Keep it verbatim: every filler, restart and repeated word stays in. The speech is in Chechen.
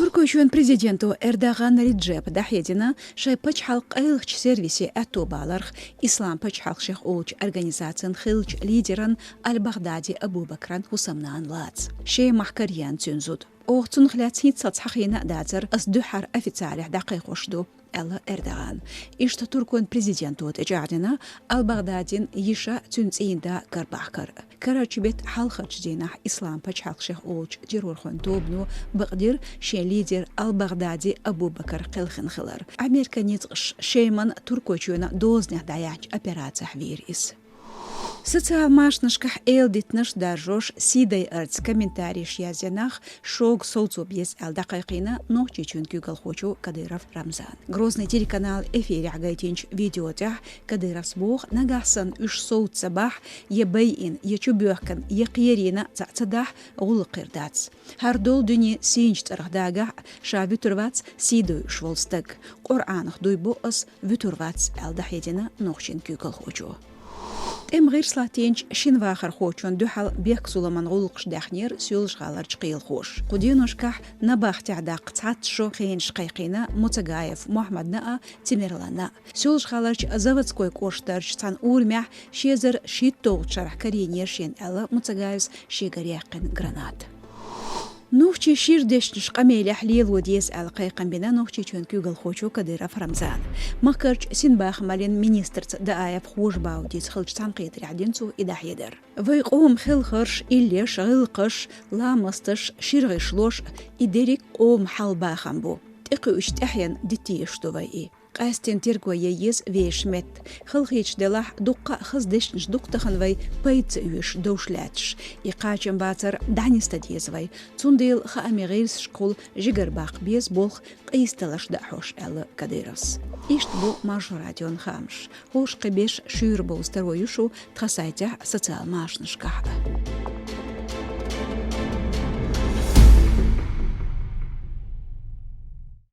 Туркойчоьн президенто Эрдоган Реджепа дӀахьедина шоай пачхьалкх къайлахча сервисе аьтто баларх, Ислам пачхьалкх шех олча организацин хиллача лидеран Аль-Багдади Абу-Бакран хӀусамнана лаца. Шемахь караенна цуьнан зуда. Оха цунах лаьцна хӀинццалц хьахийна а дацар, ас дуьххьара официалехь дӀакхайкхош ду, аьлла Эрдогана. Иштта Туркойн президенто тӀечӀагӀдина Аль-Багдадин йиша, цуьнан цӀийнда карабахкар. Карарча бетта хьалхарча дийнахь Ислам пачхьалкх шех олча террорхойн тобано бакъдира шен лидер Аль-Багдади Абу-Бакар кхелхина хилар. Американ ницкъаша Шеман Туркойчоьнан дозанех дӀаяьхьнача операцехь вийра иза. Социал машанашкахь эладитанаш даржош, сийдай арца комментареш язъя нах шога совцо беза аьлла дӀакхайкхийна Нохчийчоьнан куьйгалхочо Кадыров Рамзана. Грозный телеканала эфирехь гайтинча видео тӀехь Кадыровс боху, нагахь санна уьш совца ца бахь, я байина, я чубоьхкина, я кхерийна цхьаъ ца дахь, гӀуллакх хир дац. ХӀара долу дуьне сийначу цӀарах дагахь а, ша вуьтур вац сийдой уьш волу стаг. Къуръанах дуй бо ас, вуьтур вац, аьлла дӀахьедина нохчийн куьйгалхочо. ТӀеман гӀирс латтийначу шина вахархочун дуьхьал бехк-зуламан гӀуллакхаш даьхнера Соьлжа-ГӀаларчу кхелахоша. Кху деношкахь набахтехь даккха цхьацца шо хенаш кхайкхийна Муцагаев Мухьаммадна а, Тимерланна а. Соьлжа-ГӀаларчу Заводской кӀоштарчу цхьана урамехь ши эзар шийтталгӀачу шарахь карийнера шена, аьлла Муцагаевс шегара яьккхина граната. Нохчийн шира дешнаш къамелехь лело деза аьлла кхайкхам бина Нохчийчоьнан куьйгалхочо Кадыров Рамзана. Махкарчу синбахамаллин министрца Дааев Хож-Баудица хиллачу цхьаьнакхетарехь дина цо и дӀахьедар. Вай къоман хелхарш, иллеш, гӀиллакхаш, ламасташ, шира гӀишлош, и дерриг а къоман хьал-бахам бу. ТӀекхуьучу тӀаьхьенна дита дезаш ду вай и. Къаьсттина терго ян еза вешан метта. Халахеташ делахь, дуккха а хаза дешнаш ду-кх тахана вай пайда ца оьшуш довш лаьтташ. И кхачамбацар дӀанисдан деза вай. Цундела хаамийн гӀирсашкахула жигара баккха беза болх къийсадаларш даа хьош, аьлла Кадыровс. Иштта бу Маршо радион хаамаш. ХӀорш кхин берш шуьйра бовза таро ю шу тхан сайтехь а, социал машанашкахь а.